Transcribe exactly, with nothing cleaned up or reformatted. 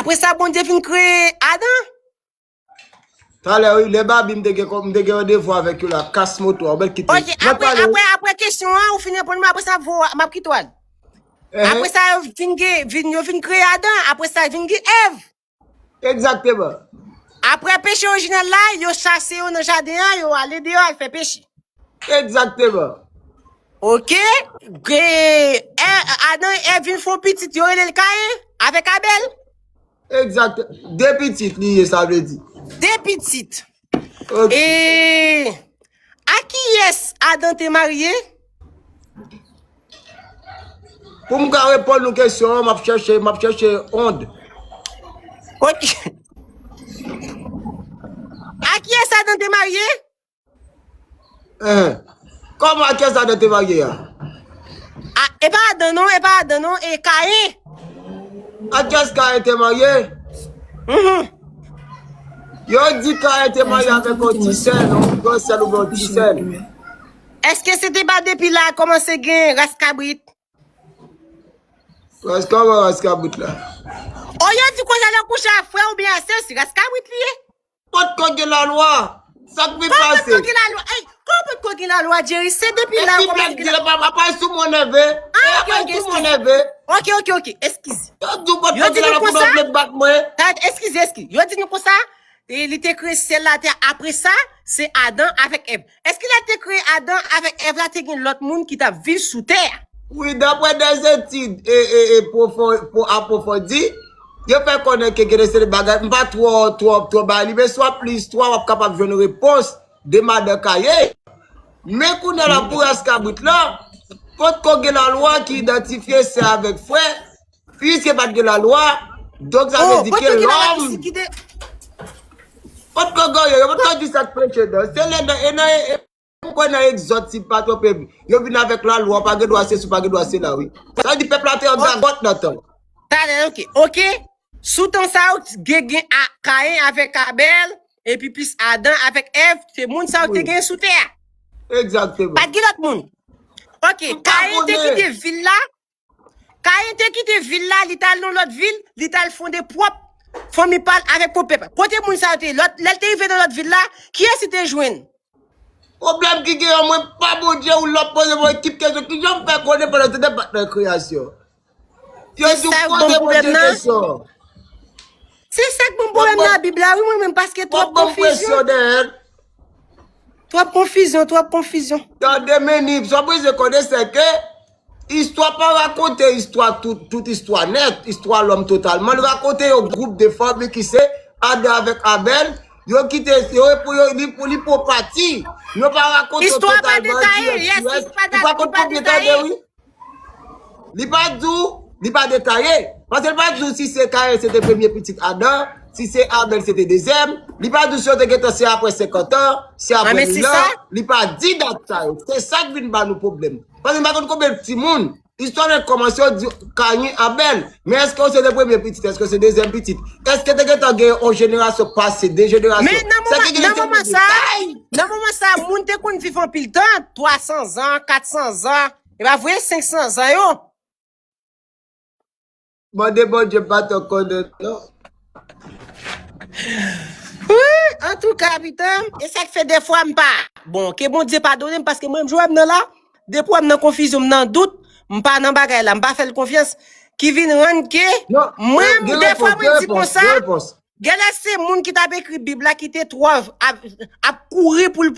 Apre sa, Bondye vin kreye Adan. Talè, wi, lè Babi, m te gen, m te gen randevou avèk yo la, kas moto a, ou bèl kite. Ok, apre, apre, apre kesyon an, ou fin reponn mwen, apre sa, m ap kite w al. Apre sa, yo vin gen, vin, yo vin kreye Adan, apre sa, vin gen Èv. Egzakteman. Apre peche orijinal la, yo chase yo nan jaden an, yo ale deyò al fè peche. Egzakteman. Ok. Adan e Èv vin fè yon pitit, yo rele l Kayen, avèk Abèl. Egzakteman. De pitit li ye, sa vle di. De pitit. Ok. E a kiyès Adan te marye? Pou m ka reponn nou kesyon an, m ap chèche, m ap chèche ond. Ok. A kiyès Adan te marye? Hein. Kòman, a kiyès Adan te marye a? A, e pa Adan non, e pa Adan non, e Kayen. A kiyès Kayen te marye? Mhm. Yo di Kayen te marye avèk yon ti sè, yon gran sè oubyen yon ti sè. Èske se te pa depi la a kòmanse gen ras kabrit? Ras kòman ras kabrit la? O, yo di konsa lè w kouche ak frè oubyen ak sè, se ras kabrit li ye. Potko gen lalwa. Sa k vin pase? Potko gen lalwa. Ey, kòman potko gen lalwa, Jerry? Se depi la yo kòmanse gen lalwa. Apa sou mwen nève? Ah, ok, ok, eskize. Ok, ok, ok, eskize. Yo di w potko gen lalwa pou nou vle bat mwen? Eskize, eskize. Yo di nou konsa, e, li te kreye syèl la, tè a. Apre sa, se Adan avèk Èv. Èske lè l te kreye Adan avèk Èv la, te gen lòt moun ki t ap viv sou tè a? Wi, daprè dèzetid e, e, e pwofon, pwo, apwofondi, yo fè konnen ke gen de seri bagay, m pa twò, twò, twò bay li, men si w ap li istwa, w ap kapab jwenn repons de madan Kayen. Men kounye a la, pou ras kabrit la, potko gen lalwa ki idantifye sè avèk frè, piske pa t gen lalwa, donk sa vle di ke lòm. Potko gen yo, yo potko di sa k preche nan. Se lè nan, e nan, e, M kwè nan Egzòd, si m pa twonpe m, yo vin avèk lalwa, w pa gen dwa sesi, w pa gen dwa sela, wi. Sa vle di pèp la te an gagòt nan tan. Talè, ok. Ok. Sou tan sa yo, gen, gen a, Kayen avèk Abèl, epi plis Adan avèk Èv, se moun sa yo te gen sou tè a. Egzakteman. Pa t gen lòt moun. Ok. Kayen te kite vil la, Kayen te kite vil la, li t al nan lòt vil, li t al fonde pwòp fanmi pa l avèk pwòp pèp. Kote moun sa yo te ye? Lè l te rive nan lòt vil la, kiyès li te jwenn? Pwoblèm ki gen an mwen, pa Bondye ou lòt poze mwen ekip kesyon. Kijan m fè konnen pandan se te pa t nan kreyasyon? Yo di w poze Bondye kesyon. Se sa k ban m pwoblèm nan Bib la, wi, mwen menm, paske twòp konfizyon. Twòp konfizyon, twòp konfizyon. Tande, men ni, sa w bezwen konnen, se ke istwa pa rakonte istwa tout, tout istwa nèt, istwa lòm totalman. Li rakonte yon gwoup de fanmi ki se Adan avèk Abèl. Yo kite, yo, yo, li, li pran pati. Yo pa rakonte totalman ki, ki, ki, li pa konn konbyen tan de, wi. Li pa di w, li pa detaye. Paske li pa di w si se Kayen se te premye pitit Adan, si se Abèl se te dezyèm. Li pa di w si yo te gentan se apre senkant an, se apre mil an. Li pa di dat sa yo. Se sa k vin ba nou pwoblèm. Paske m pa konn konbyen timoun. Istwa nèt kòmanse, yo di Kayen, Abèl. Men èske yo se te premye pitit? Èske yo se dezyèm pitit? Èske te gentan gen yon jenerasyon pase, de jenerasyon? Men nan moman, nan moman sa, nan moman sa, moun te konn viv anpil tan, twa san zan, kat san zan. E pa vre, senk san zan yo. Mande Bondye pa t konnen non. Wi, antouka, pitanm, e sa k fè dèfwa m pa. Bon, ke Bondye padone m, paske mwen, m jwe m nan la, depi w wè m nan konfizyon, m nan dout, m pa nan bagay la, m pa fè l konfyans, ki vin rann ke mwen, dèfwa, mwen di konsa, Genlè se moun ki t ap ekri Bib la ki te twò ap, ap kouri pou l